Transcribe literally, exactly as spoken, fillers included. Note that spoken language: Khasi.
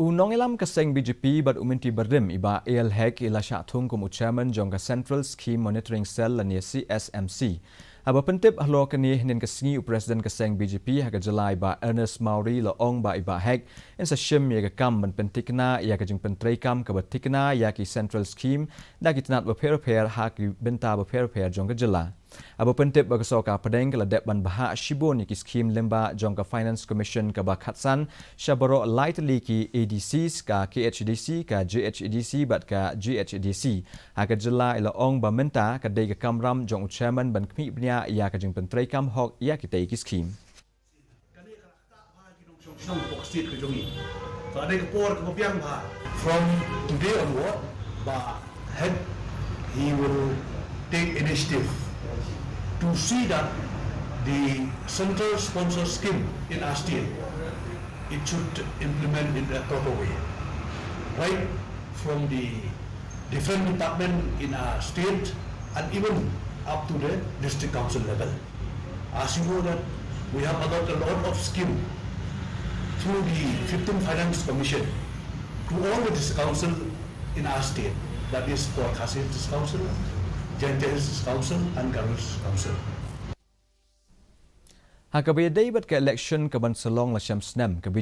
U nongïalam ka seng B J P bad u Myntri Barim i Bah A L Hek i la shah thung kum u Chairman jong ka Central Scheme Monitoring Cell lane C S M C. Haba pyntip halor kane hynnin ka sngi u President ka seng B J P ha ka jylla i Bah Ernest Mawrie la ong ba i Bah Hek in sa shim ïa ka kam ban pynthikna ïa ka jingpyntreikam kaba thikna ïa ki Central Scheme da ki tnat bapher bapher ha ki bynta bapher bapher jong ka jylla. Haba pyntip ba ka sorkar pdeng ka la dep ban bhah shibun ïa ki scheme lyngba jong ka Finance Commission kaba khatsan sha baroh lai tylli ki A D Cs, ka K H A D C, ka J H A D C bad ka G H A D C. Ha ka jylla i la ong ba mynta ka dei ka kamram jong u Chairman ban khmih bniah ïa ka jingpyntreikam hok ïa kitei ki scheme. Kane ka la ktah bha ki nongshong shnong hapoh state ka jong ngi. Ka la dei ka por kaba biang bha. From today onward, Bah Hek, he will take initiative to see that the central sponsor scheme in our state, it should implement in a proper way. Right from the different department in our state and even up to the district council level. As you know that we have allotted a lot of scheme through the fifteenth Finance Commission to all the district council in our state. That is for Khasi District Council, Jaintia District Council and Garo District Council. Ha kaba ïadei bad ka election ka ban sa long la shem snem, ka B J